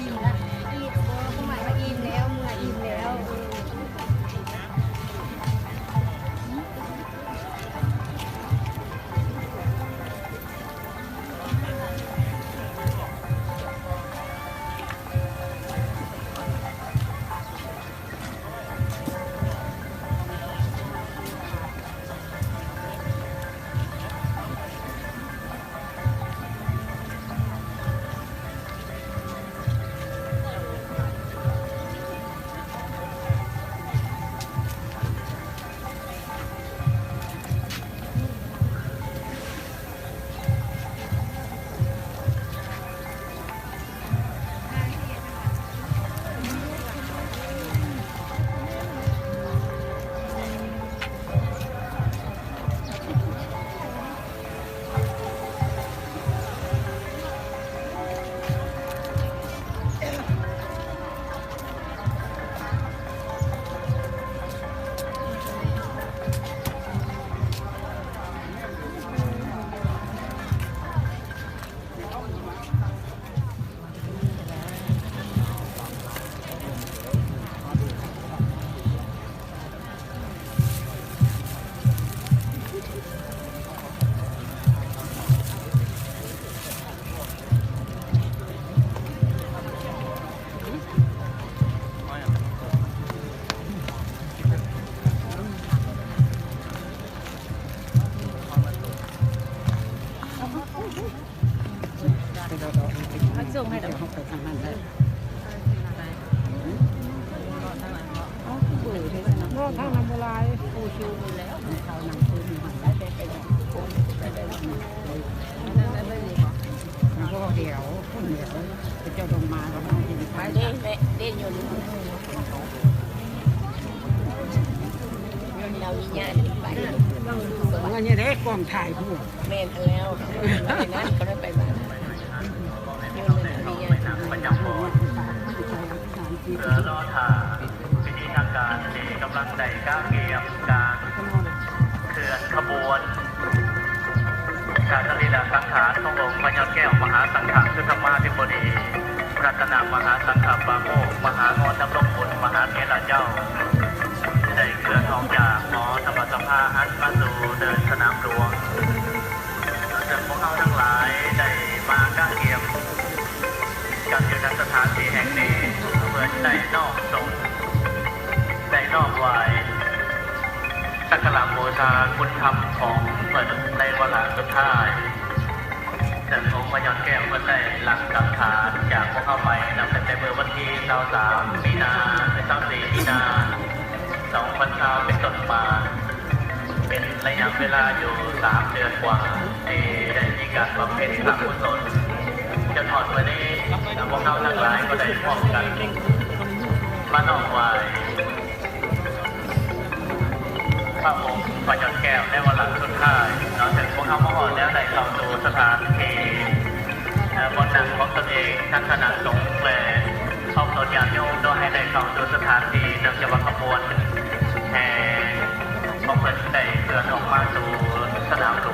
ອີ່ມລະ ອີ່ມ ບໍ່ ຄວາມໝາຍວ່າອີ່ມແລ້ວ ເມື່ອອີ່ມແລ້ວ. ເຂົາສົ່ງໃຫ້ດອກ ເຮົາໄປທາງນັ້ນເດີ. ເນາະ ທາງນັ້ນບໍ່ຫຼາຍ ຜູ້ຊິວຢູ່ແລ້ວ ເຂົານັ່ງຄືຢູ່ຫັ້ນ ໄປໄປໄປ ບໍ່ແລ້ວ ພຸ້ນແລ້ວ ເຂົາເຈົ້າລົງມາ ເຮົາເຫັນ ໄປເດ້ແມ່ ເດ້ຢູ່ ລາວມີຍາດໄປ ອັນນີ້ເດ້ ກ້ອງຖ່າຍຮູບ ແມ່ນແລ້ວ ນັ້ນກໍໄດ້ໄປບ້ານ ຢູ່ໃນນັ້ນມີຍາດ ປະຈຳບໍ່ ເພື່ອລໍຖ້າພິທີທາງການທີ່ກຳລັງໄດ້ກະກຽມການເຄື່ອນຂະບວນ ການສະລີລະສັງຂານຂອງອົງພະຍອດແກ້ວ ມະຫາສັງຄະສຸທຳມາທິບໍດີ ລັດຕະນະມະຫາສັງຄະປາໂມກ ມະຫາງອນດຳລົງບຸນ ມະຫາເຖລະເຈົ້າ ໄດ້ເຄື່ອນອອກຈາກຫໍທຳມະສະພາ ຫັນມາສູ່ເດີ່ນສະໜາມຫຼວງ. ເຊິ່ງພວກເຮົາທັງຫຼາຍໄດ້ມາກະກຽມກັນຢູ່ ນະ ສະຖານທີ່ແຫ່ງນີ້ ເພື່ອໄດ້ນ້ອມສົງ ໄດ້ນ້ອມໄຫວ້ ສັກກາລະບູຊາຄຸນທຳຂອງເພິ່ນໃນວາລະສຸດທ້າຍ ເຊິ່ງອົງພະຍອດແກ້ວເພິ່ນໄດ້ລັງສັງຂານຈາກພວກເຮົາໄປ ນັບຕັ້ງແຕ່ມື້ວັນທີຊາວສາມ ມີນາ ຊາວສີ່ ມີນາ ສອງພັນຊາວ ເປັນຕົ້ນມາ ເປັນໄລຍະເວລາຢູ່ສາມເດືອນກວ່າ ທີ່ໄດ້ມີການບຳເພັນບຸນກຸສົນ ຈົນຮອດມື້ນີ້ ພວກເຮົາທັງຫຼາຍກໍໄດ້ພ້ອມກັນມານ້ອມໄຫວ້ ພະອົງພະຍອດແກ້ວໃນວາລະສຸດທ້າຍເນາະ ເຊິ່ງພວກເຮົາມາຮອດແລ້ວ ໄດ້ເຂົ້າສູ່ສະຖານທີ່ ເອີ ບ່ອນນັ່ງຂອງຕົນເອງ ທັງຄະນະສົງ ແລະ ຂອງຕົນຍາດໂຍມ ໂດຍໃຫ້ໄດ້ເຂົ້າສູ່ສະຖານທີ່ ເນື່ອງຈາກວ່າຂະບວນແຫ່ຂອງເພິ່ນໄດ້ເຄື່ອນອອກມາສູ່ສະໜາມຫຼ